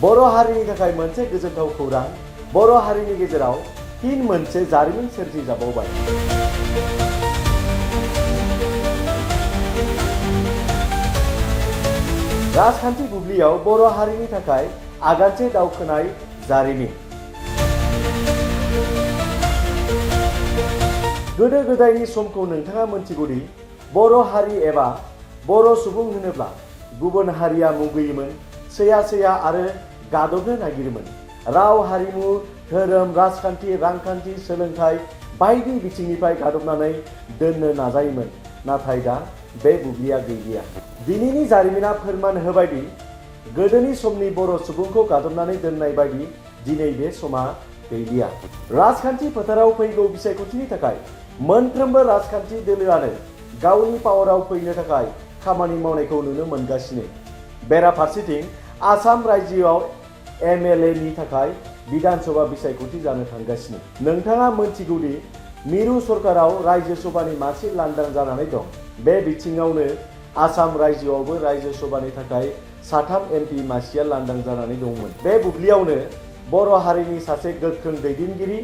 बर' हारिनि थाखाय मोनसे गोजोनथाव खौरां, बर' हारिनि गेजेराव फिन मोनसे जारिमिन सोरजिजाबावबाय। राजखान्थि बुब्लियाव बर' हारिनि थाखाय आगानसे दावखोनाय जारिमिन। गोदो गोदायनि समखौ नोंथाङा मोनथिगौदि बर' हारि एबा बर' सुबुं होनोब्ला गुबुन हारिया मुगैयोमोन, सैया आरो गादबनो नागिरोमोन। राव, हारिमु, धोरोम, राजखान्थि, रांखान्थि, सोलोंथाइ बायदि बिथिंनिफ्राय गादबनानै दोननो नाजायोमोन। नाथाय दा बे बुब्लिया गैलिया। दिनैनि जारिमिना फोरमान होबायदि गोदोनि समनि बर' सुबुंखौ गादबनानै दोननाय बायदि दिनै बे समा गैलिया। राजखान्थि फोथाराव फैगौ बिसायख'थिनि थाखाय मोनफ्रोमबो राजखान्थि दोलोआनो गावनि पावाराव फैनो थाखाय खामानि मावनायखौ नुनो मोनगासिनो। बेराफारसेथिं आसाम रायजोआव MLA नि थाखाय बिधान सभा बिसायख'थि जानो थांगासिनो। नोंथाङा मोनथिगौदि मिरु सरकाराव रायजो सभानि मासि लांदां जानानै दं। बे बिथिङावनो आसाम रायजोआवबो रायजो सभानि थाखाय 3 MP मासिया लांदां जानानै दंमोन। बे बुब्लियावनो बर' हारिनि सासे गोख्रों दैदेनगिरि,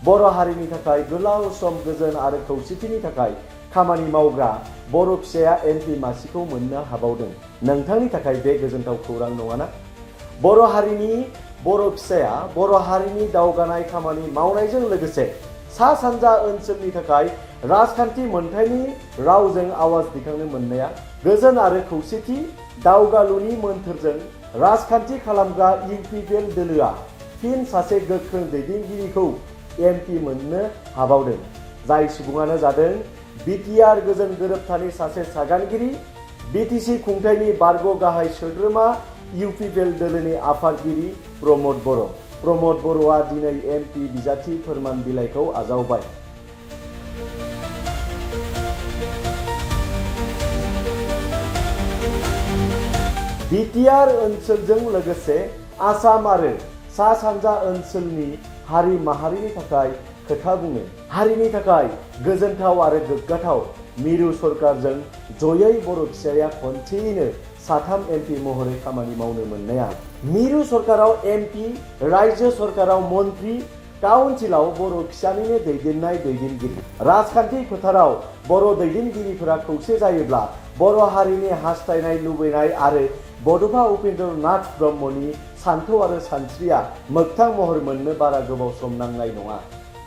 बर' हारिनि थाखाय गोलाव सम गोजोन आरो खौसेथिनि थाखाय खामानि मावग्रा बर' फिसाया MP मासिखौ मोननो हाबावदों। नोंथांनि थाखाय बे गोजोनथाव खौरां नङाना? बर' हारिनि बर' फिसाया बर' हारिनि दावगानाय खामानि मावनायजों लोगोसे सा सानजा ओनसोलनि थाखाय राजखान्थि मोनथायनि रावजों आवाज दिखांनो मोननाया गोजोन आरो खौसेथि दावगालुनि मोन्थोरजों राजखान्थि खालामग्रा UPPL दोलोआ फिन सासे गोख्रों दैदेनगिरिखौ MP मोननो हाबावदों। जाय सुबुङानो जादों BTR गोजोन गोरोबथानि सासे सागानगिरि, BTC खुंथायनि बारग' गाहाय सोद्रोमा, UPPL दोलोनि आफादगिरि प्रमद बर'। प्रमद बर'आ दिनै MP बिजाथि फोरमान बिलाइखौ आजावबाय। BTR ओनसोलजों लोगोसे आसाम आरो सा सानजा ओनसोलनि हारि माहारिनि थाखाय खोथा बुङो। हारिनि थाखाय गोजोनथाव आरो गोग्गाथाव मिरु सरकारजों जयै बर' फिसाया खनसेयैनो 3 MP महरै खामानि मावनो मोननाया। मिरु सरकाराव MP, रायजो सरकाराव मन्त्रि, काउन्सिलाव बर' फिसानिनो दैदेननाय दैदेनगिरि। राजखान्थि फोथाराव बर' दैदेनगिरिफोरा खौसे जायोब्ला बर' हारिनि हास्थायनाय लुबैनाय आरो बड'फा उपेन्द्र नाथ ब्रह्मनि सान्थौ आरो सानस्रिया मोगथां महर मोननो बारा गोबाव सम नांनाय नङा।